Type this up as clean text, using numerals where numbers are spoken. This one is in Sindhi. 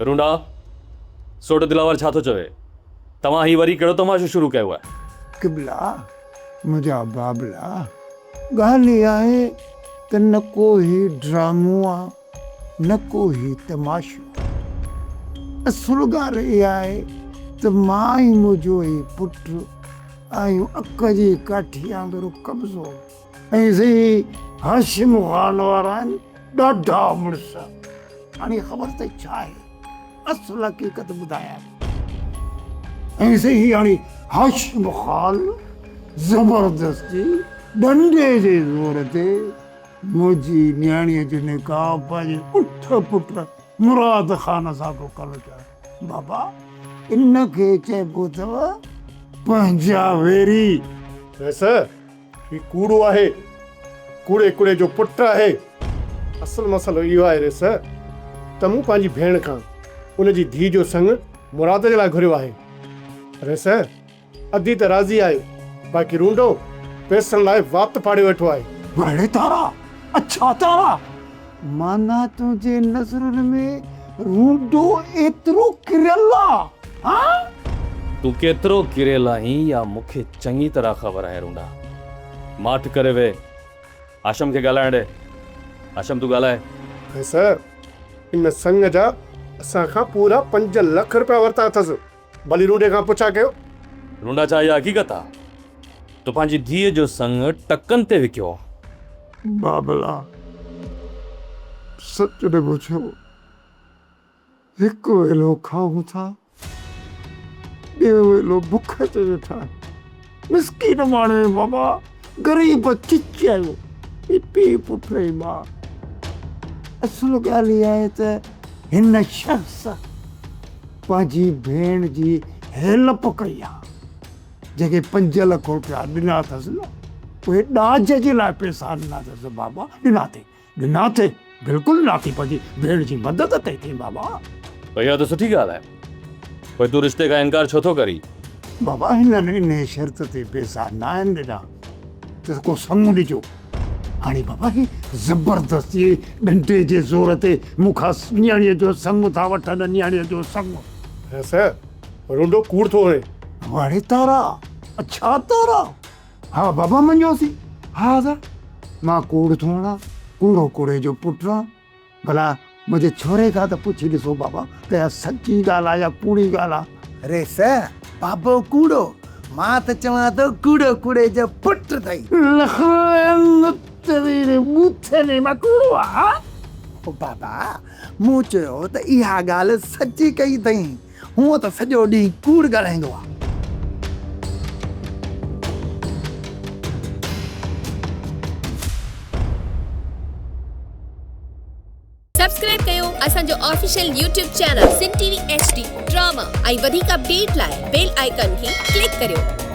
رونڊا، سوٽ دلاور ڇا ٿو چوي؟ توهان هي وري ڪهڙو تماشو شروع ڪيو آهي؟ قبلا، منهنجا بابلا، ڳالهه اها آهي ته نه ڪو هي ڊرامو آ، نه ڪو هي تماشو. اصل ڳالهه اها آهي ته مان ۽ منهنجو هي پٽ آهيون اڪ جي ڪاٺي وانگر قبضو. ۽ سائين هاشم خان وارا آهن ڏاڍا مڙس. هاڻي خبر اٿئي ڇا آهي؟ اصل حقيقت ٻڌايان ٿو. ۽ سائين هي هاڻي هاشم خان زبردستي ڏنڊي جي زور تي منهنجي نياڻيء جو نڪاح پنهنجي اٺ پٽ مراد خان سان ٿو ڪرڻ چاهي. بابا ان کي چئبو اٿو پنهنجا ويري. رئيس هي ڪوڙو آهي. ڪوڙي ڪوڙي جو پٽ آهي. اصل مسئلو اهو آهي ريس ته مون پنهنجي ڀيڻ کان ان جي ڌيء جو سڱ مراد جي لاء گهريو آهي. ريس ادي ته راضي آهي باقي رونڊو پئسن لاء وات ڦاڙيو ويٺو آهي. وڙي تارا! اڇا تارا! معنيٰ تنهنجي نظرن ۾ رونڊو ايترو ڪريل آ، ها؟ تون ڪيترو ڪريل آهين اها مون کي چڱي طرح خبر آهي رونڊا. ماٺ ڪري ويهه. هاشم کي ڳالهائڻ ڏي. هاشم تون ڳالهاء. سر، ان سڱ جا اسان کان پورا 5 لک رپيا ورتا اٿس. ڀلي رونڊي کان پڇا ڪيو. رونڊا ڇا اها حقيقت آ؟ تو پنهنجي ڌيء جو سڱ ٽڪن تي وڪيو آ. بابلا سچ نه پڇو هڪ ويلو کائون ٿا ٻيو ويلو بک تي ويٺا آهيون. مسڪين ماڻهو آهيون بابا غريب چچ آهيون هي پيء پٽ ۽ ماء. اصل ڳالهه اها آهي ته هن شخص پنهنجي ڀيڻ جي هيلپ ڪئي آ. جيڪي 5 لک روپيا ڏنا اٿس نه اهي ڏاج جي لاء پئسا ڏنا اٿس بابا ڏنا اٿئي ڏنا اٿئي بلڪل ڏنا اٿئي پنهنجي ڀيڻ جي مدد ڪئي اٿئي بابا. پر اها ته سٺي ڳالهه آهي پوء تون رشتي کان انڪار ڇو ٿو ڪرين؟ بابا هنن انهي شرط تي پئسا ناهن ڏنا ته ڪو سڱ ڏجو. هاڻي بابا هي زبردستي ڏنڊي جي زور تي مون کان نياڻيء جو سڱ ٿا وٺن نياڻيء جو سڱ. سر رونڊو ڪوڙ ٿو هڻي. واڙي تارا اڇا تارا ها بابا مڃيوسين ها ادا مان ڪوڙ ٿو هڻان ڪوڙو ڪوڙي جو پٽ آن ڀلا منهنجي ڇوري کان ته پڇي ڏسو بابا ته اها سچي ڳالهه آ يا ڪوڙي ڳالهه آ. ريس بابو ڪوڙو مان ته چوان ٿو ڪوڙو ڪوڙي جو پٽ اٿئي. لک لعنت تيري ٻوٿي ۾ مان ڪوڙو آ ها. او بابا مون چيو ته اها ڳالهه سچي ڪئي اٿئي. هونء ته سڄو ڏينهن ڪوڙ ڳالهائيندو آ. سبسڪرائب ڪيو اسان جو official YouTube channel Sindh T V H D drama ۽ وڌيڪ اپڊيٽ لاء بيل آئيڪان کي ڪلڪ ڪريو.